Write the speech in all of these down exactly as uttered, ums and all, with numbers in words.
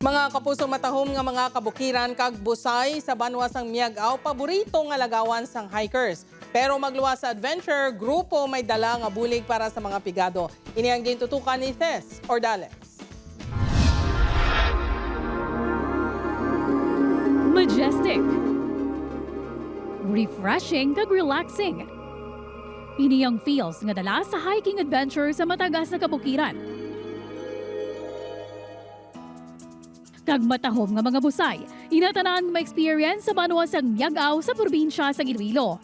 Mga kapuso, matahom nga mga kabukiran kag busay sa banwa sang Miag-ao, paborito nga lagawan sang hikers. Pero magluwas sa adventure, grupo may dala nga bulig para sa mga pigado. Ini ang gintutukan ni Tess Ordales. Majestic, refreshing kag relaxing. Ini ang feels nga dala sa hiking adventure sa matagas nga kabukiran. Kag matahom nga mga busay, ina tanan ma-experience sa banwa sang Miag-ao sa probinsya sang Iloilo.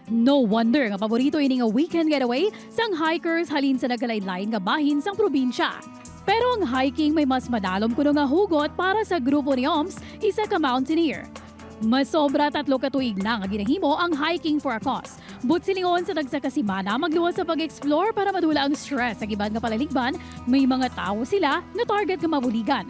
No wonder nga paborito ini nga weekend getaway sang hikers halin sa nagkalain-lain nga bahin sang probinsya. Pero ang hiking may mas madalom kuno nga hugot para sa grupo ni Oms, isa ka mountaineer. Masobra tatlo ka tuig na nga ginahimo ang hiking for a cause. Buot silingon, sa tagsa ka semana magluwas sa pag-explore para madula ang stress sa iban nga palaligban, may mga tawo sila nga target nga mabuligan.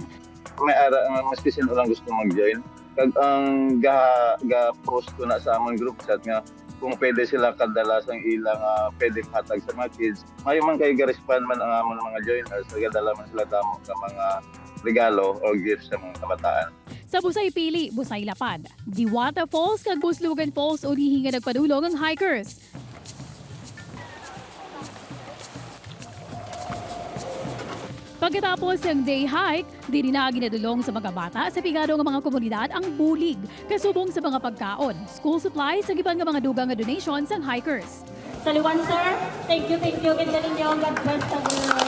May ara nga mas kisin lang gusto mag-join. Kag ang ga, ga-post ko na sa amon group chat nga kung pwede sila kadala sang ilang ah, pwede hatag sa mga kids. Mayo man kay ga-respond man ang amon mga joiners, nagadala man sila damo sa mga regalo o gifts sa mga kabataan. Sa Busay Pili, Busay Lapad, Diwata Falls kag Buslugan Falls ulihi nga nagpadulong ang hikers. Pagkatapos sang day hike, diri na ginadulong sa mga bata sa pigado nga mga komunidad ang bulig, kasubong sa mga pagkaon, school supplies, kag iban nga mga dugang nga donation sang hikers. Sa Liwan, sir, thank you, thank you gid kaninyo. God bless sa inyo.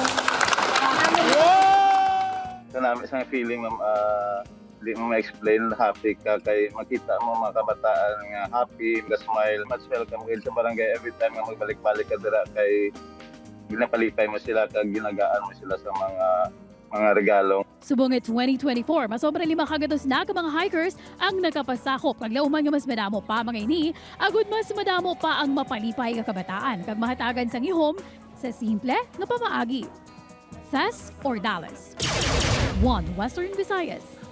Sa nami sa feeling, ma'am, ah, di mo ma-explain, happy ka kay makita mo mga kabataan nga happy, nga smile, much welcome gid sa barangay every time nga magbalik-balik ka dira kay ginapalipay mo sila kag ginagaan mo sila sa mga mga regalo. Subong nga twenty twenty-four, masobra lima ka gatos na ka mga hikers ang nakapasakop, kag lauman nga mas madamo pa mga ini, agud mas madamo pa ang mapalipay nga kabataan kag mahatagan sang ihom sa simple nga pamaagi. Tess Ordales, One Western Visayas.